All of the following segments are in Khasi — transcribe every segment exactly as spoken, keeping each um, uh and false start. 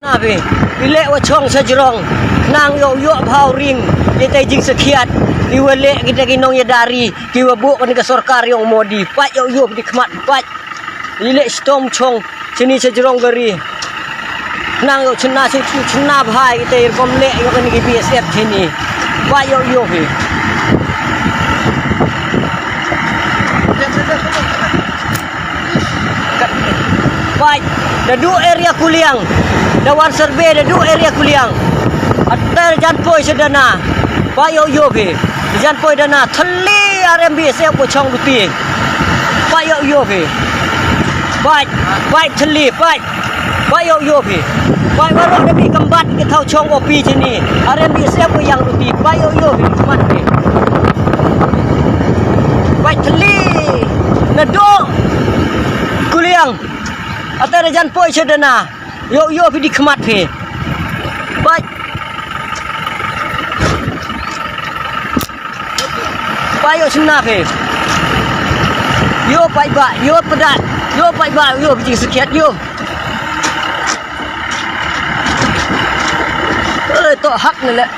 Phi, i leh wa chong sha jrong, nang ïoh ïoh bha u ring, ïa te jingsakhiat, i wa leh kita ki nongïada ri, ki wa buh kane ka sorkar yong Modi, pait ïoh ïoh phi di khmat, pait. I leh stom chong, chini sha jrong ka ri. Nang ïoh chna, chna bha kita i rukom leh ïoh kane ki B S F chini. Pait ïoh ïoh phi. Pait, da du area Kuliang, da wan survey da du area Kuliang. Ater jan poi sha dana, pait ïoh ïoh phi. Jan poi dana, thylli arem B S F ko chong duti. Pait ïoh ïoh phi. Pait, pait thylli, pait. Pait ïoh ïoh phi. Pait waroh da phi kambat ki thaw chong O P chini. Arem B S F ko yang duti. Pait ïoh ïoh phi, khmat phi. Pait thylli. Na do. Kuliang. Ater jan poi sha dana. Ïoh ïoh phi di khmat phi. Pait. Pait ïoh chna phi. Ïoh pait ba, ïoh pdat. Ïoh pait ba, ïoh phi jingsakhiat ïoh. Eh, to hak ne leh.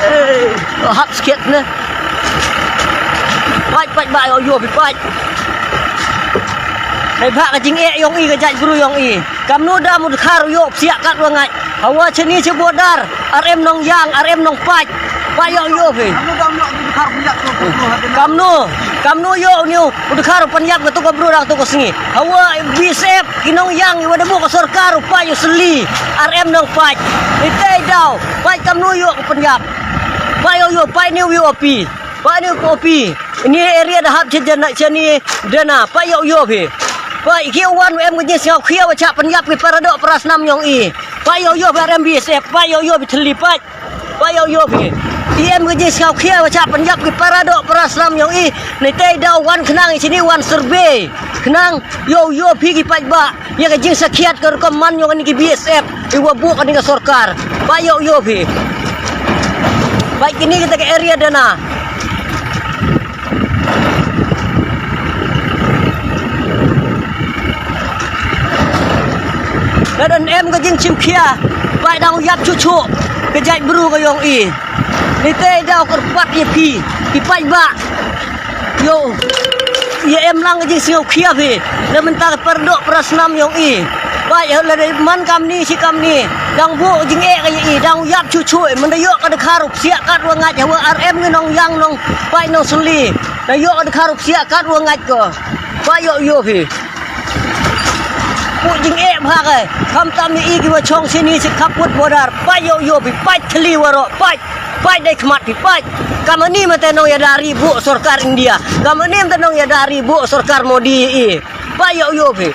Eh, to hak skhet ne. Pait, pait ba ïoh ïoh phi pait. Dei bha ka jingeh yong i, ka jaitbru yong i. Kamnu da mut khar ïoh psiah kat wa ngait. Hawa chini chi border. Arem nong yang, arem nong pait. Pait ïoh ïoh phi. Kamnu, kamnu ïoh ni u dkhar u pynïap ka tu ka bru dang tu ka sngi. Hawa B S F ki nong yang i wa da buh ka sorkar u pait ïoh sli. Arem nong pait. Ite daw. Pait kamnu ïoh u pynïap. Pait ïoh ïoh pait ni ïoh pi. Pait ni ïoh pi. Ni area da hap chen chen ni dana. Pait ïoh ïoh phi. Pait ki wan em ka jingsngew khia wa cha pynïap ki para doh para snam yong i. Pait ïoh ïoh phi arem B S F. Pait ïoh ïoh phi thli pait. Pait ïoh ïoh phi. I em ka jingsngew khia wa cha pynïap ki para doh para snam yong i. Ni te daw wan khnang i chini wan survey. Khnang ïoh ïoh phi ki paidbah. Ïa ka jingsakhiat ka rukom man yong kani ki B S F. I wa buh kani ka sorkar. Pait ïoh ïoh phi. Pait kini kita ka area dana. Lada em ka jingchim khia, pait dang u ïap chuh chuh ka jaitbru ka yong i. Ni te daw kyrpad ïa phi, ki paidbah. Ïoh, ïa em lang ka jingsngew khia phi. Na mynta ka para doh para snam yong i. Pait ïa lada man kamni shi kamni. Dang buh jingeh ka ïa i, dang u ïap chuh chuh, mynta ïoh ka dkhar u psiah kat wa ngait hawa arem ngi nong yang nong pait nong suli. Na ïoh ka dkhar u psiah kat wa ngait ko. Pait ïoh ïoh phi. Buh jingeh bha ka. Khamtam ïa i ki wa chong shini shi khaput border. Pait ïoh ïoh phi. Pait thli waroh. Pait. Pait dei khmat phi. Pait. Kamani mynta nongïada ri buh sorkar India. Kamani mynta nongïada ri buh sorkar Modi ïa i. Pait ïoh ïoh phi.